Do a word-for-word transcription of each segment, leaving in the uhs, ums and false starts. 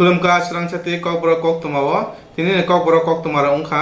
Khulumkha, swrangsa tei Kokborok koktwmao. Tinini Kokborok koktwmarok wngkha.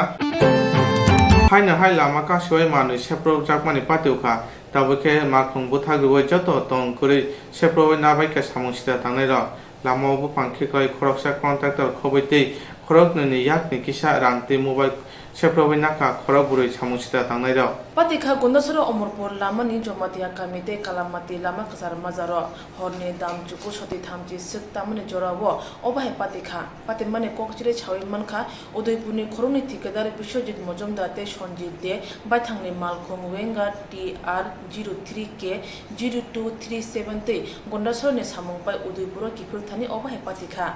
Haino hai lama kasiwai manwi seprokjakmani pati wngkha. Tabuk khe malkhung bwthak rwui joto tong kwrwi seprogwi nabaikha samung sida tangnairok. Lamao buphang khiklai khoroksa contractor khobwi tei khoroknwini yakni kisa rang tei mobile seprogwi nakha khorok bwrwi samung sida tangnairok. Patikha Gondasora Omorpur lamani Jomatia kami tei Kalamati lama kwchar majaro horni dam chuku soti thamchi swk tamani jorao obo hai patikha. Patimani kok chirwi sawi mankha Udaipurni khoroknwi thikadar Biswajit Mojumdar tei Sanjit De baithangni malkhung Wenger T R zero three K zero two three seven tei Gondasorani samung pai Udaipuro kiphilthani obo hai patikha.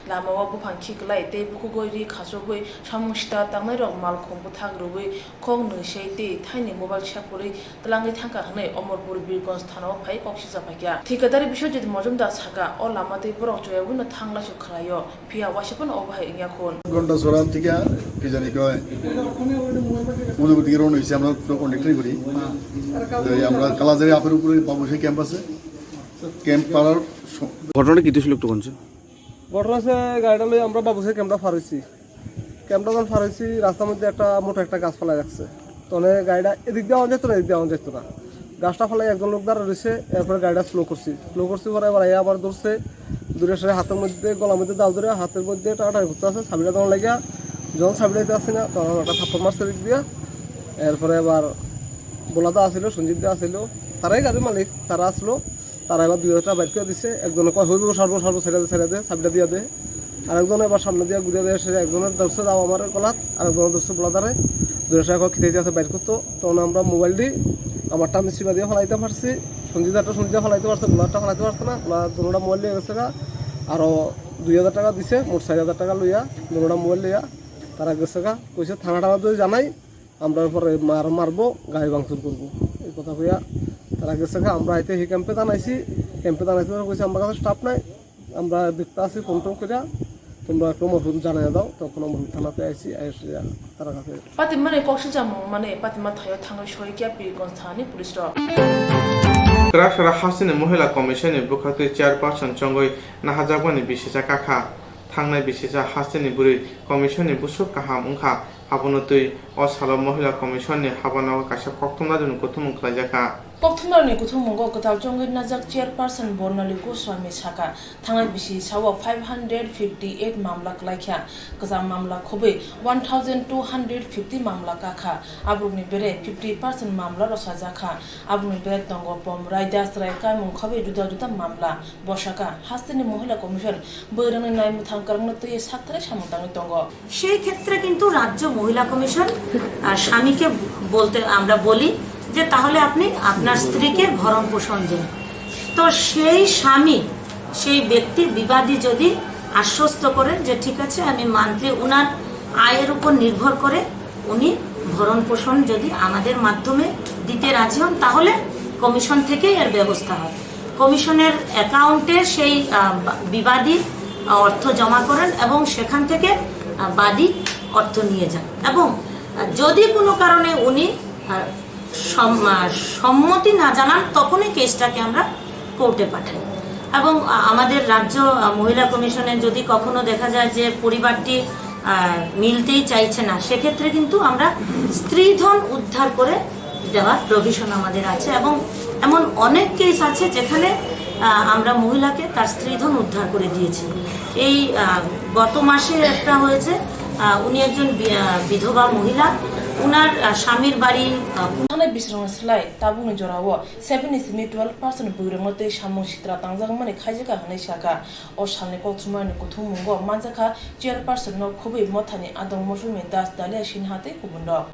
Lamao buphang khiklai tei bukhugwi ri khachogwi samung sita tangnairok malkhung bwthak rwui kok nwi sei tei thaini mobile seprogwi twlangwi thangkha hwnwi Omorpur Birgonj thanao phai kok sijak phaikha. Thikadar Biswajit Mojumdar sakha, o lama tei borok choyagwino thang laisuk khlaio, phiya waisa phano obo hai wngya khun. Gondasora thikya, ki jani koi. Udu udu giro noi se amra to contact kori. Ei amra Kalajari apher upore Babusai camp ase. Camp parar so- ঘটনাটা কি হয়েছিল একটু বলছেন? ঘটনা হচ্ছে গাড়িটা লই আমরা বাবুসে ক্যাম্পটা ফার হইছি। ক্যাম্পটা যখন ফার হইছি, রাস্তার মধ্যে একটা মোটা একটা গাছ ফালাই রাখছে। তখন গাড়িটা এদিক দিয়ে আওয়ান যেত না, এদিক দিয়ে আওয়ান যেত না। গাছটা ফালাই একজন লোক দাঁড়া রয়েছে, এরপরে গাড়িটা স্লো করছি। স্লো করছি পরে এবার আইয়া আবার ধরছে, দূরে সরে হাতের মধ্যে, গলার মধ্যে দাও ধরে, হাতের মধ্যে টাকাটা করতে আছে, চাবিটা তখন লাগিয়া, যখন চাবিটা দিতে আসছি না, তখন একটা থাপ্পড় মারছে দিক দিয়ে। এরপরে আবার বোলাদা আসিল, সঞ্জিত দা আসিল, তারাই গাড়ির মালিক, তারা আসলো। তারা এবার দুই হাজার টাকা বাইর করে দিছে। একজনে কয়, "হইব, সারবো, সারবো, ছেড়ে দে, ছেড়ে দে, চাবিটা দিয়ে দে।" আর একজনে এবার সামনে দিয়ে ঘুরে দিয়ে এসে একজনের ধরছে দাও আমার গলাত, আর একজনের ধরছে বোলাদারে। দুই হাজার টাকা খেতে দিতে আছে বাইর করতো। তখন আমরা মোবাইল দিই, আমার টান সিমা দিয়ে ফালাইতে পারছি, সঞ্জিত একটা সঞ্জিত ফালাইতে পারছে, বোলারটা ফালাইতে পারছে না, ওরা দুটা মোবাইল নিয়ে গেছে গা। আরও দুই হাজার টাকা দিছে, মোট চার হাজার টাকা লইয়া, দুটা মোবাইল লইয়া তারা গেছে গা। কইছে, "থানা টানা যদি জানাই, আমরা পরে মার মারবো, গাড়ি ভাঙচুর করবো।" এই কথা কইয়া তারা গেছে গা। আমরা আইতে সেই ক্যাম্পে জানাইছি, ক্যাম্পে জানাইছি, ওরা কইছে, "আমার কাছে স্টাফ নাই, আমরা দেখতে আসি ফোন টোন করিয়া, তোমরা একটু মরহুম জানাই দাও।" তখন আমরা থানাতে আইছি, আইসে তারা কাছে। Patimani kok sijak mung mani patima thaio thangwi soikya Birgonj thani police rok. Kwraksara hasteni Mohila Commission ni bwkhaktwi chairperson chongwi nahajakmani bisisa kakha. Thangnai bisisa hasteni bwrwi commission ni busuk kaham wngkha. Abono twi o salo Mohila Commission ni habanogo kaisa kokthumnarokni kuthumung khlaijakha. Kokthumnarokni kuthummungo kwtal chongwi najak chairperson Bornali Goswami sakha, thangnai bisi sao five hundred fifty eight mamla kwlaikha, kwcham mamla khobwi one thousand two hundred fifty mamla kakha, aborokni bere fifty percent mamla rwsajakha, aborokni bere tongo Pomrai, Dasrai, Kaimung khobwi juda juda mamla. Bosaka hasteni Mohila Commission bwrwngni naimwthang kwrwngno twiwi sakthari samung tangwi tongo. সেই ক্ষেত্রে কিন্তু রাজ্য মহিলা কমিশন, আহ, স্বামীকে বলতে আমরা বলি যে, "তাহলে আপনি আপনার স্ত্রীকে ভরণ পোষণ দিন।" তো সেই স্বামী, সেই ব্যক্তি বিবাদী যদি আশ্বস্ত করেন যে, "ঠিক আছে, আমি মান্থলি ওনার আয়ের উপর নির্ভর করে উনি ভরণ পোষণ যদি আমাদের মাধ্যমে দিতে রাজি হন, তাহলে কমিশন থেকে এর ব্যবস্থা হয়।" কমিশনের অ্যাকাউন্টে সেই, আহ, বা-, বিবাদী, আহ, অর্থ জমা করেন এবং সেখান থেকে, আহ, বাদী অর্থ নিয়ে যান। এবং, আহ, যদি কোনো কারণে উনি, আহ, সম-, আহ, সম্মতি না জানান, তখনই কেসটাকে আমরা কোর্টে পাঠাই। এবং, আহ, আমাদের রাজ্য, আহ, মহিলা কমিশনে যদি কখনো দেখা যায় যে পরিবারটি, আহ, মিলতেই চাইছে না, সেক্ষেত্রে কিন্তু আমরা স্ত্রীধন উদ্ধার করে দেওয়ার প্রভিশন আমাদের আছে এবং এমন অনেক কেস আছে যেখানে, আহ, আমরা মহিলাকে তার স্ত্রীধন উদ্ধার করে দিয়েছি। এই, আহ, গত মাসে একটা হয়েছে, আহ, উনি একজন বি-, আহ, বিধবা মহিলা, উনার, আহ, স্বামীর বাড়ি, আহ, Thangnai bisrokni slai tabukni jorao seven ni simi twelve percent bwrwngno tei samung sitra tangjak mani khaijaka hwnwi sakha. O salni kokthumnairokni kuthummungo manjakha chairperson no khobwi mothani adong Mosumi Das, Dalia Sinha tei kubunrok.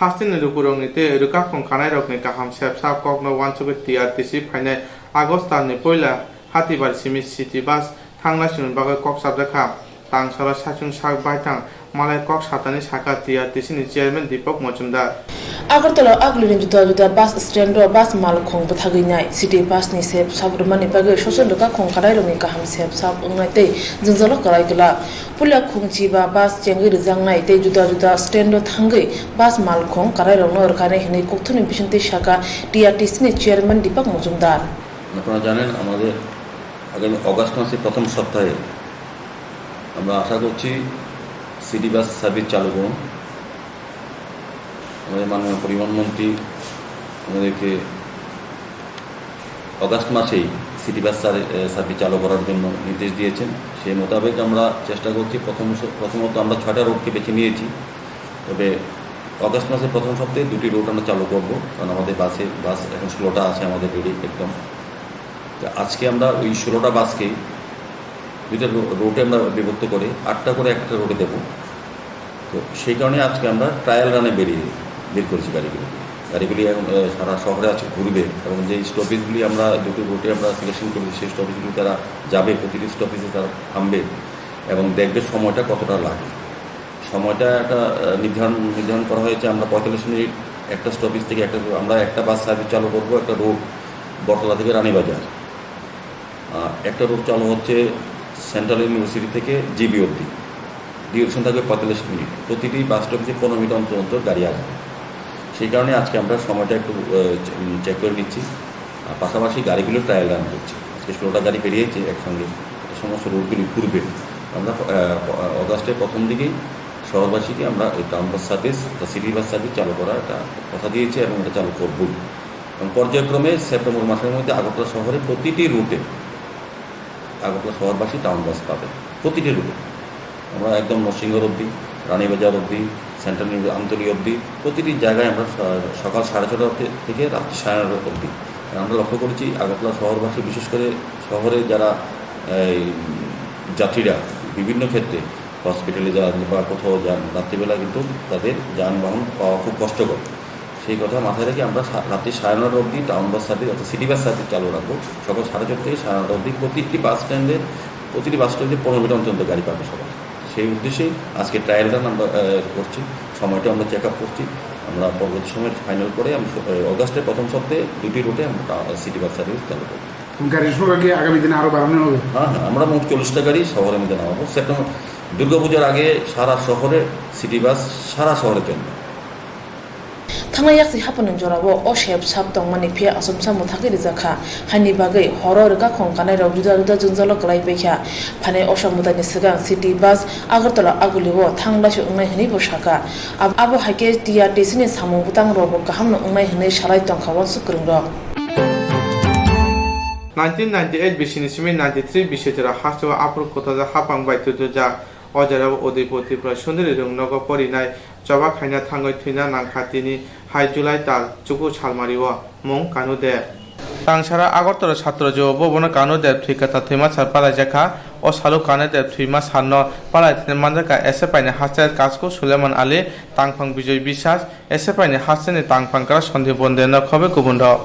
Hasteni lukurokni tei rwkakhung kanairokni kaham sepsa kokno uansugwi T R T C phainai August talni puila Hatibar simi city bus thangnai chwngni bagwi kok chapjakha. Tangsalo saichung sak baithang malai kok satani sakha T R T C ni chairman Deepak Majumdar. Agartala Agulini juda juda bus stand o bus malkhung bwthagwi nai, city bus ni sep sap rwmani bagwi social rwkakhung kanairokni kaham sep sap wngnai tei jwngjalo kwlai glak. Puila khung chiba bus chengwi rwjaknai tei juda juda stand o thangwi bus malkhung kanairokno rwkhainai hwnwi kokthumni bisingtwi sakha T R T C ni chairman Deepak Majumdar. আপনারা জানেন, আমাদের আগামী অগাস্ট মাসের প্রথম সপ্তাহে আমরা আশা করছি city bus service চালু করুন। আমাদের মাননীয় পরিবহন মন্ত্রী আমাদেরকে অগাস্ট মাসেই সিটি বাস সার-, এ, সার্ভিস চালু করার জন্য নির্দেশ দিয়েছেন। সেই মোতাবেক আমরা চেষ্টা করছি। প্রথম স-, প্রথমত আমরা ছয়টা রুটকে বেছে নিয়েছি, তবে অগাস্ট মাসের প্রথম সপ্তাহে দুটি রুট আমরা চালু করব, কারণ আমাদের বাসে, বাস এখন ষোলোটা আছে আমাদের রেডি একদম। তো আজকে আমরা ওই ষোলোটা বাসকেই দুইটা রু-, রুটে আমরা বিভক্ত করে আটটা করে একটা রুটে দেবো। তো সেই কারণে আজকে আমরা ট্রায়াল রানে বেরিয়ে, বের করেছি গাড়িগুলো। গাড়িগুলি এখন, আহ, সারা শহরে আছে, ঘুরবে, এবং যে স্টপেজগুলি আমরা দুটো রুটে আমরা সিলেকশন করেছি, সেই স্টপেজগুলি তারা যাবে, প্রতিটি স্টপেজে তারা থামবে এবং দেখবে সময়টা কতটা লাগে। সময়টা একটা, আহ, নির্ধারণ, নির্ধারণ করা হয়েছে। আমরা পঁয়তাল্লিশ মিনিট একটা স্টপেজ থেকে একটা, আমরা একটা বাস সার্ভিস চালু করবো, একটা রুট বটতলা থেকে রানীবাজার। আহ, একটা রুট চালু হচ্ছে সেন্ট্রাল ইউনিভার্সিটি থেকে জিবি অবধি। ডিউরেশন থাকবে পঁয়তাল্লিশ মিনিট। প্রতিটি বাস স্টপেজে পনেরো মিনিট অন্তর অন্তর গাড়ি আসবে। সেই কারণে আজকে আমরা সময়টা একটু, আহ, চে-, উম, চেক করে নিচ্ছি। আর পাশাপাশি গাড়িগুলো ট্রায়াল রান করছি। আজকে ষোলোটা গাড়ি বেরিয়েছে একসঙ্গে, এটা সমস্ত রুটগুলি ঘুরবে। আমরা, আহ, অগাস্টের প্রথম দিকেই শহরবাসীকে আমরা এই টাউন বাস সার্ভিস বা সিটি বাস সার্ভিস চালু করার একটা কথা দিয়েছি এবং এটা চালু করবই। এবং পর্যায়ক্রমে সেপ্টেম্বর মাসের মধ্যে আগরতলা শহরে প্রতিটি রুটে আগরতলা শহরবাসী টাউন বাস পাবে, প্রতিটি রুটে। আমরা একদম নরসিংগড় অবধি, রানীবাজার অবধি, সেন্ট্রাল ইউনিভার্সিটি, আমতলী অবধি, প্রতিটি জায়গায় আমরা স-, সকাল সাড়ে ছটা অবধি থেকে রাত্রি সাড়ে নটা অবধি। আর আমরা লক্ষ্য করেছি আগরতলা শহরবাসী, বিশেষ করে শহরে যারা এই যাত্রীরা বিভিন্ন ক্ষেত্রে হসপিটালে যান বা কোথাও যান, রাত্রিবেলা কিন্তু তাদের যানবাহন পাওয়া খুব কষ্টকর। সেই কথা মাথায় রেখে আমরা সা-, রাত্রি সাড়ে নটা অবধি টাউন বাস সার্ভিস অর্থাৎ সিটি বাস সার্ভিস চালু রাখবো। সকাল সাড়ে ছটা থেকে সাড়ে নটা অবধি প্রতিটি বাস স্ট্যান্ডে, প্রতিটি বাস স্ট্যান্ডে পনেরো মিনিট অন্তর অন্তর গাড়ি পাবে সকাল। সেই উদ্দেশ্যেই আজকে ট্রায়াল রান আমরা, আহ, করছি, সময়টা আমরা চেক আপ করছি। আমরা পরবর্তী সময় ফাইনাল করে আমরা স-, আহ, অগাস্টের প্রথম সপ্তাহে দুটি রুটে আমরা টা-, সিটি বাস সার্ভিস চালু করবো। গাড়ির সংখ্যা কি আগামী দিনে আরো বাড়ানো হবে? হ্যাঁ, হ্যাঁ, আমরা মোট চল্লিশটা গাড়ি শহরের মধ্যে নামাবো। সেপ্টেম্বর দুর্গাপূজার আগে সারা শহরে সিটি বাস, সারা শহরে চলবে। Thangnai yaksi hapani jorao o sep sap tongmani phiya achomsa mwthagwi rijak kha. Haini bagwi horo rwkakhong kanairok juda juda jwngjalo kwlai paikha. Phainai osa mwtaini swkang city bus Agartala Agulio thang laisio wngnai hwnwi bo sakha. Ab-, abo hai khe T R T C ni samung bwtang rokbo kaham no wngnai hwnwi salai tongkha uansuk kwrwng rok. Nineteen ninety-eight bisini simi ninety-three bisi jora hasteo aphuru kwthajak haphang bai twtwjak. O jorao Udaipur Tripura Sundari rwng nogo porinai choba khaina thangwi thwina nangkha tini hai July tal chuku salmario mung Kanu Dev. Tangsara Agartala Satro Jibo bobono Kanu Dev thwi kwtal thwima sal palaijak kha. O salo Kanu Dev thwima salno palai thwina manjakha S F I ni haste Kasku Suleman Ali, tangphang Bijoy Biswas, S F I ni hasteni tangphang kwrak Sandeep Bonde no khobe kubun rok.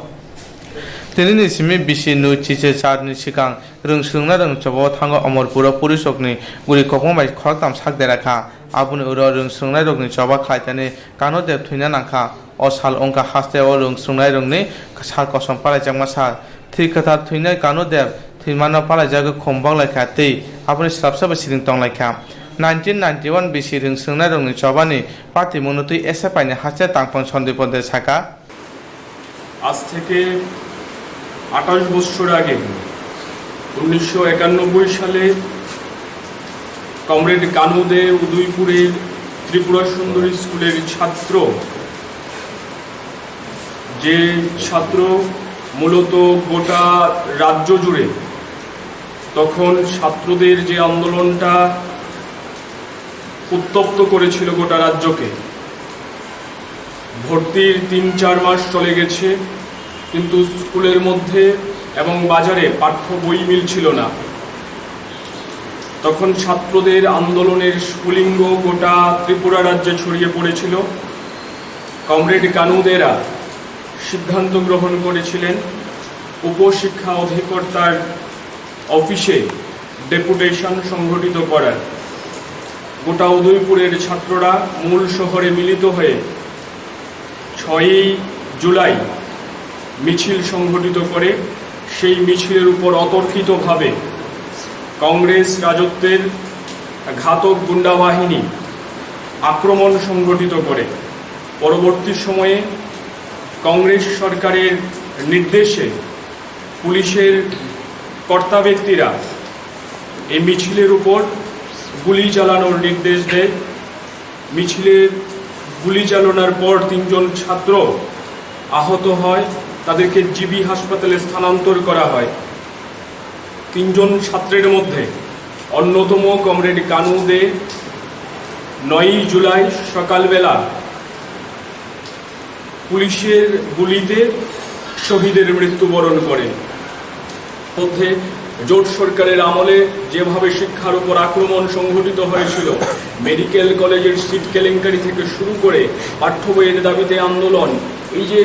Tinini simi bisi nui chiche charni swkang rwng swrwngnairokni chobao thango Omorpuro pulisrokni guri kokma bai khoroktham sak dera kha. Aboni uro rwng swrwngnairokni choba khlaitani Kanu Dev thwina nangkha. O sal wngkha hasteo rwng swrwngnairokni sal kosom palaijakma sal. Thwi kwthar thwinai Kanu Dev thwimano palaijagwi khum boklaikha tei aboni swrapsa bai siring tonglaikha. Nineteen ninety-one bisi rwng swrwngnairokni chobani patimungno twi S F I ni haste tangphang Sandeep Bonde sakha. আজ থেকে আঠাশ বছর আগে, উনিশশো একানব্বই সালে কমরেড কানু দে উদয়পুরের ত্রিপুরা সুন্দরী স্কুলের ছাত্র, যে ছাত্র মূলত গোটা রাজ্য জুড়ে তখন ছাত্রদের যে আন্দোলনটা উত্তপ্ত করেছিল গোটা রাজ্যকে। ভর্তির তিন চার মাস চলে গেছে, কিন্তু স্কুলের মধ্যে এবং বাজারে পাঠ্য বই মিলছিল না। তখন ছাত্রদের আন্দোলনের স্ফুলিঙ্গ গোটা ত্রিপুরা রাজ্যে ছড়িয়ে পড়েছিল। কমরেড কানুদেরা সিদ্ধান্ত গ্রহণ করেছিলেন উপশিক্ষা অধিকর্তার অফিসে ডেপুটেশন সংগঠিত করার। গোটা উদয়পুরের ছাত্ররা মূল শহরে মিলিত হয়ে ছয়ই জুলাই মিছিল সংগঠিত করে। সেই মিছিলের উপর অতর্কিতভাবে কংগ্রেস রাজত্বের ঘাতক গুন্ডা বাহিনী আক্রমণ সংগঠিত করে। পরবর্তী সময়ে কংগ্রেস সরকারের নির্দেশে পুলিশের কর্তা ব্যক্তিরা এই মিছিলের উপর গুলি চালানোর নির্দেশ দেয়। মিছিলের গুলি চালনার পর তিনজন ছাত্র আহত হয়, তাদেরকে জিবি হাসপাতালে স্থানান্তর করা হয়। তিনজন ছাত্রের মধ্যে অন্যতম কমরেড কানু দে নয়ই জুলাই সকালবেলা পুলিশের গুলিতে শহীদের মৃত্যুবরণ করেন। মধ্যে জোট সরকারের আমলে যেভাবে শিক্ষার উপর আক্রমণ সংঘটিত হয়েছিল, মেডিকেল কলেজের সিট কেলেঙ্কারি থেকে শুরু করে পাঠ্য বইয়ের দাবিতে আন্দোলন, এই যে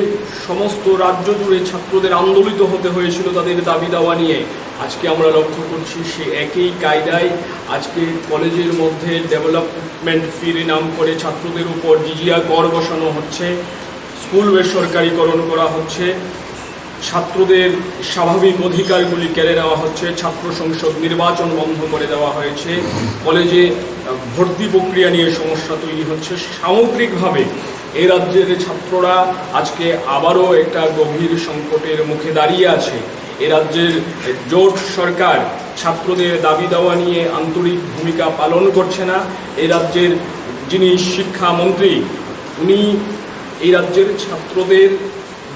সমস্ত রাজ্য জুড়ে ছাত্রদের আন্দোলিত হতে হয়েছিল তাদের দাবি দাওয়া নিয়ে, আজকে আমরা লক্ষ্য করছি সে একই কায়দায় আজকে কলেজের মধ্যে ডেভেলপমেন্ট ফির নাম করে ছাত্রদের উপর জিজিয়া কর বসানো হচ্ছে, স্কুল বেসরকারিকরণ করা হচ্ছে, ছাত্রদের স্বাভাবিক অধিকারগুলি কেড়ে নেওয়া হচ্ছে, ছাত্র সংসদ নির্বাচন বন্ধ করে দেওয়া হয়েছে, কলেজে, আহ, ভর্তি প্রক্রিয়া নিয়ে সমস্যা তৈরি হচ্ছে। সামগ্রিকভাবে এই রাজ্যের ছাত্ররা আজকে আবারও একটা গভীর সংকটের মুখে দাঁড়িয়ে আছে। এ রাজ্যের জোট সরকার ছাত্রদের দাবি দাওয়া নিয়ে আন্তরিক ভূমিকা পালন করছে না। এ রাজ্যের যিনি শিক্ষামন্ত্রী, উনি এই রাজ্যের ছাত্রদের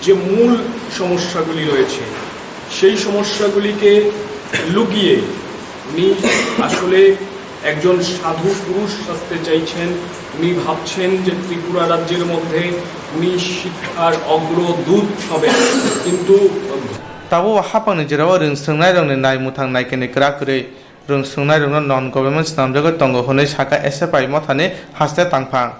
যে মূল সমস্যাগুলি রয়েছে, সেই সমস্যাগুলিকে লুকিয়ে উনি আসলে একজন সাধু পুরুষ সাজতে চাইছেন। উনি ভাবছেন যে ত্রিপুরা রাজ্যের মধ্যে উনি শিক্ষার অগ্রদূত হবেন, কিন্তু Tabuk o hapangni jora o rwng swngnairokni nai mwthang naikeni kwrak kwrwi rwng swngnairokno non government swnamjagwi tongo hwnwi sakha S F I mothani haste tangphang.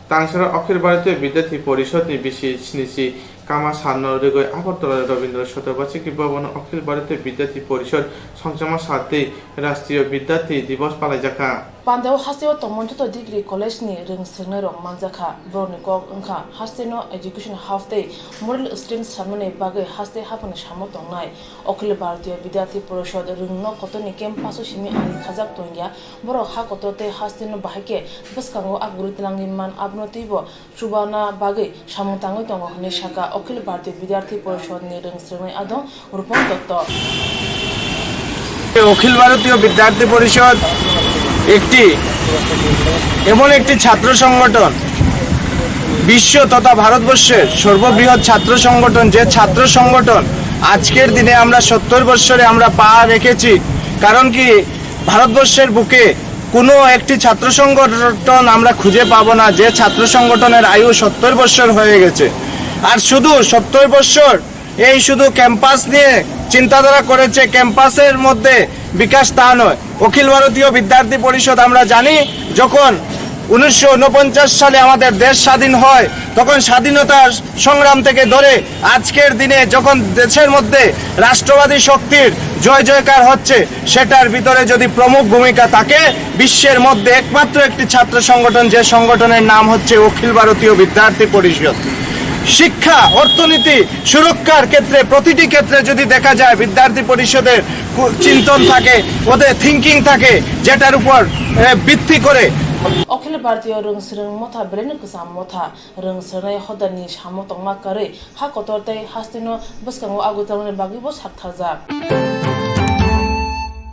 Tangsaro Akhil Bharatiya Vidyarthi Porishod ni bisi sinichi kama salno rigwi Agartala Rabindra Satobachiki Bhavan o Akhil Bharatiya Vidyarthi Porishod songchama sal tei Rashtriya Vidyarthi Divas palaijakha. Pandao hasteo tongmani joto degree college ni rwng swrwngnairok manjakha. Borokni kok wngkha hasteno education hub tei model student swnamnani bagwi haste haphangni samo tongnai. Akhil Bharatiya Vidyarthi Porishod rwngno kotorni campus o simi ari khajak tongya. Borok ha kotor tei hasteno bahai khe bwskango agurwi twlangwi man, abono twibo chubana bagwi samung tangwi tongo hwnwi sakha Akhil Bharatiya Vidyarthi Porishod ni rwng swrwngnai adong Rupam Dotto. অখিল ভারতীয় বিদ্যার্থী পরিষদ একটি এমন একটি ছাত্র সংগঠন, বিশ্ব তথা ভারতবর্ষের সর্ববৃহৎ ছাত্র সংগঠন, যে ছাত্র সংগঠন আজকের দিনে আমরা সত্তর বৎসরে আমরা পা রেখেছি। কারণ কি, ভারতবর্ষের বুকে কোনো একটি ছাত্র সংগঠন আমরা খুঁজে পাবো না যে ছাত্র সংগঠনের আয়ু সত্তর বৎসর হয়ে গেছে। আর শুধু সত্তর বৎসর এই শুধু ক্যাম্পাস নিয়ে চিন্তাধারা করেছে, ক্যাম্পাসের মধ্যে বিকাশ তা নয়। অখিল ভারতীয় বিদ্যার্থী পরিষদ আমরা জানি, যখন উনিশশো ঊনপঞ্চাশ সালে আমাদের দেশ স্বাধীন হয়, তখন স্বাধীনতার সংগ্রাম থেকে ধরে আজকের দিনে যখন দেশের মধ্যে রাষ্ট্রবাদী শক্তির জয় জয়কার হচ্ছে, সেটার ভিতরে যদি প্রমুখ ভূমিকা থাকে, বিশ্বের মধ্যে একমাত্র একটি ছাত্র সংগঠন, যে সংগঠনের নাম হচ্ছে অখিল ভারতীয় বিদ্যার্থী পরিষদ। শিক্ষা, অর্থনীতি, সুরক্ষার ক্ষেত্রে, প্রতিটি ক্ষেত্রে যদি দেখা যায়, বিদ্যার্থী পরিষদের কু-, চিন্তন থাকে, ওদের থিঙ্কিং থাকে, যেটার উপর, এ, ভিত্তি করে। Akhil Bharatiya rwng swrwng motha belai no kwcham motha. Rwng swrwngnai hodani samo tongma kwrwi ha kotor tei hasteno bwskango agwi tongmani bagwibo saktharjak.